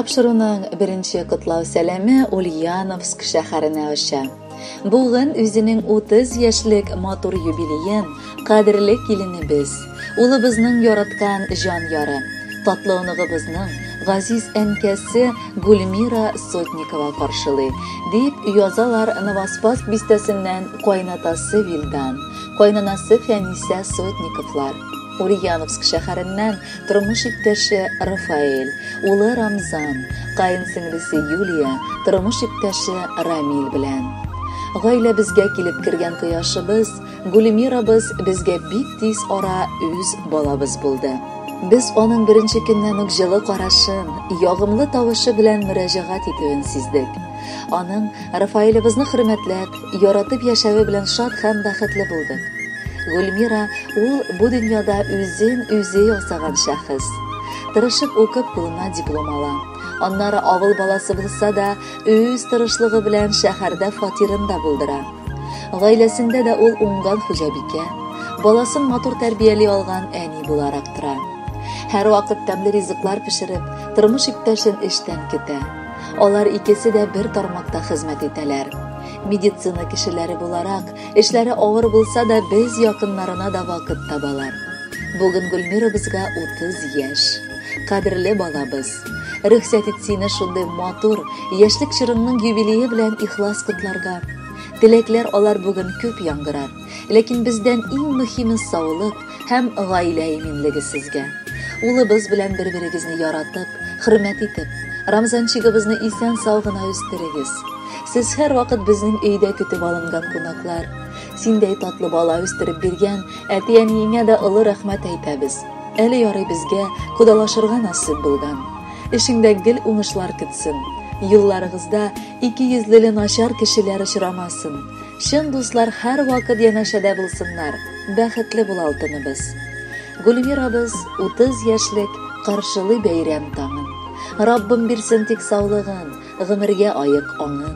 Тапшыруның беренче котлау сәламе Ульяновск шәһәренә оча. Бүген үзенең 30 яшьлек матур юбилеен кадерле киленебез, улыбызның яраткан җан яры, татлы оныгыбызның газиз әнкәсе Гульмира Сотникова каршылый, дип язалар Новоспасск бистәсеннән кайнатасы Вилдан, кайнанасы Фәнисә Сотниковлар. Ульяновск шәһәреннән тормыш иптәше Рафаэль, улы Рамзан, каенсеңлесе Юлия, тормыш иптәше Рамил белән. Гаиләбезгә килеп кергән кояшыбыз, Гульмирабыз безгә бик тиз ара үз балабыз булды. Без аның беренче көннән үк җылы карашын, ягымлы тавышы белән мөрәҗәгать итүен сиздек. Аның Рафаэлебызны хөрмәтләп, яратып яшәве белән шат һәм бәхетле булдык. Гульмира ул бу дөньяда үзен үзе ясаган шәхес. Тырышып укып кулына диплом ала. Аннары авыл баласы булса да, үз тырышлыгы белән шәһәрдә фатирын да булдыра. Гаиләсендә дә ул уңган хуҗабикә, баласын матур тәрбияли алган әни буларак тора. Һәрвакыт тәмле ризыклар пешереп, тормыш иптәшен эштән көтә. Алар икесе дә бер тармакта хезмәт итәләр. Медицина кешеләре буларак, эшләре авыр булса да, без якыннарына да вакыт табалар. Бүген Гульмирабызга 30 яшь. Кадерле балабыз, рөхсәт ит сине шундый матур яшьлек чорыңның юбилее белән ихлас котларга. Теләкләр алар бүген күп яңгырар, ләкин бездән иң мөһиме саулык һәм гаилә иминлеге сезгә. Улыбыз белән бер-берегезне яратып, хөрмәт итеп, Рамзанчигыбызны исән-сау гына үстерегез. Сез һәрвакыт безнең өйдә көтеп алынган кунаклар. Синдәй татлы бала үстереп биргән әти-әниеңә дә олы рәхмәт әйтәбез. Әле ярый безгә кодалашырга насыйп булган. Эшеңдә гел уңышлар көтсен. Юлларыгызда икейөзлеле начар кешеләр очрамасын. Чын дуслар һәрвакыт янәшәдә булсыннар. Бәхетле бул, алтыныбыз. Гульмирабыз 30 яшьлек каршылый бәйрәм таңын. Раббым бирсен тик саулыгын, гомергә аек аңын.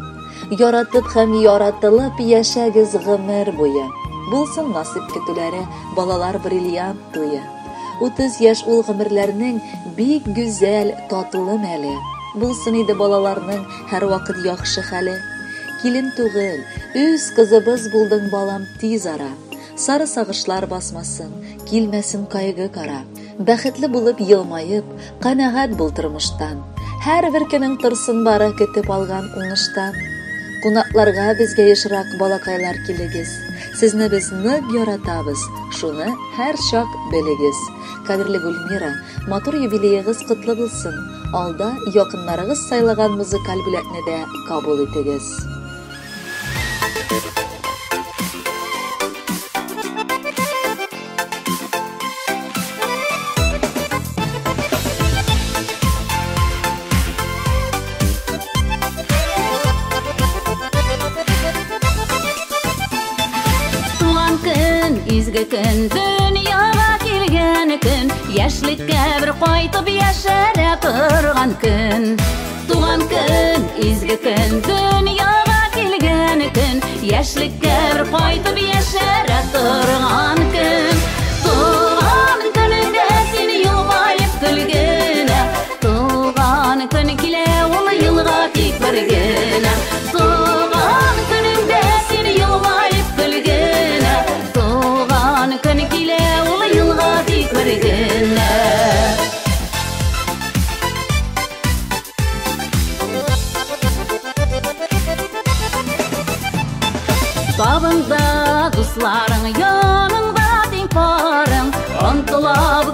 Яратып һәм яратылып яшәгез гомер буе. Булсын насыйп көтүләре, балалар бриллиант туе. 30 яшь ул гомерләрнең бик гүзәл, татлы мәле. Булсын иде балаларның һәрвакыт яхшы хәле. Килен түгел, үз кызыбыз булдың, балам, тиз ара. Сары сагышлар басмасын, килмәсен кайгы кара. Бәхетле булып елмаеп, канәгать бул тормыштан. Һәрбер көнең торсын бары көтеп алган уңыштан. Кунакларга безгә ешрак балакайлар килегез. Сезне без нык яратабыз, шуны һәр чак белегез. Кадерле Гульмира, матур юбилеегыз котлы булсын. Алда якыннарыгыз сайлаган музыкаль бүләкне дә кабул итегез. Туган көн, изге көн, дөньяга килгән көн, яшьлеккә бер кайтып яшәрә торган көн. Туган көн, изге көн, дөньяга килгән көн, яшьлеккә бер кайтып яшәрә торган көн. Туган көнеңдә син елмаеп көлгенә, туган көн килә ул елга тик бер генә. Туган көнеңдә син елмаеп көлгенә, туган көн килә ул елга тик бер генә. Табында дусларың, яныңда тиң парың, ынтыла бу